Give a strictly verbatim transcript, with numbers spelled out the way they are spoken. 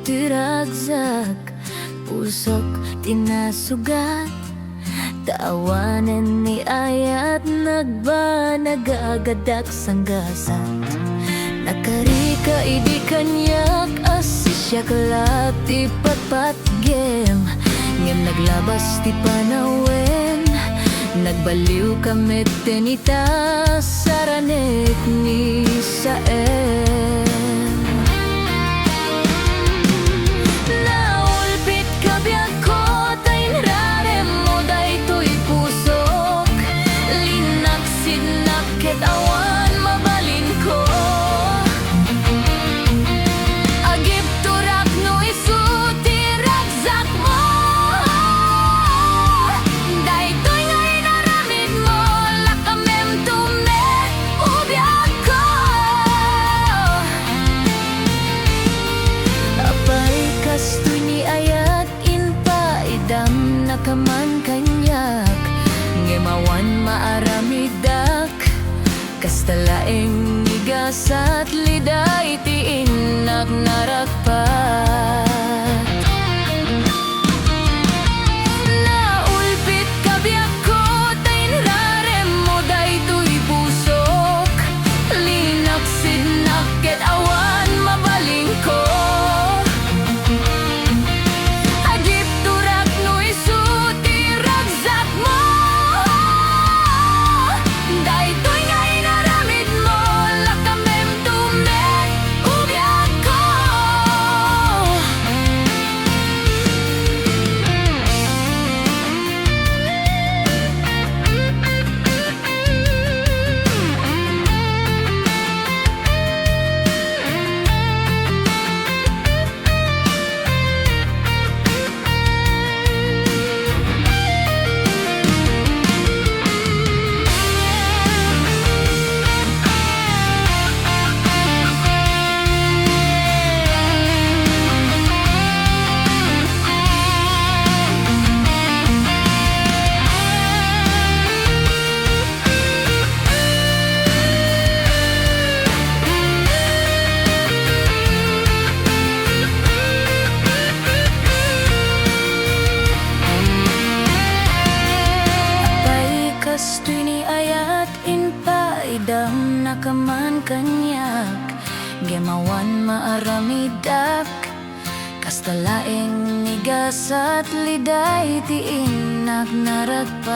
Ti ragsak, pusok ti nasugat. Ta awanen ni ayat, nagbanagagadak sanggasat. Nakarika idi kaniak a sisiak la ti patpatgem, ngem naglabas ti panawen. Nagbaliwka met ten ita, saranek ni Saem. Naulpitka biagko ta inraremmo daytoy pusok. Linaksidnak ket awan mabalinko. Agibturak no isu ti ragsak mo. Daytoy nga inaramidmo, lakamemto met ubiagko. Apay, kastoy ni ayat, impaidamnaka man kaniak, ngem awan maaramidak. Kasta laeng ni gasat, liday ti innak naragpat. Naulpitka biagko ta inraremmo daytoy pusok. Linaksidnak ket awan mabalinko. Agibturak no isu ti ragsak mo. Daytoy nga inaramidmo, lakamemto met ubiagko. Apay, kastoy ni ayat, impaidamnaka man kaniak, ngem awan maaramidak. Kasta laeng ni gasat, liday ti innak naragpat.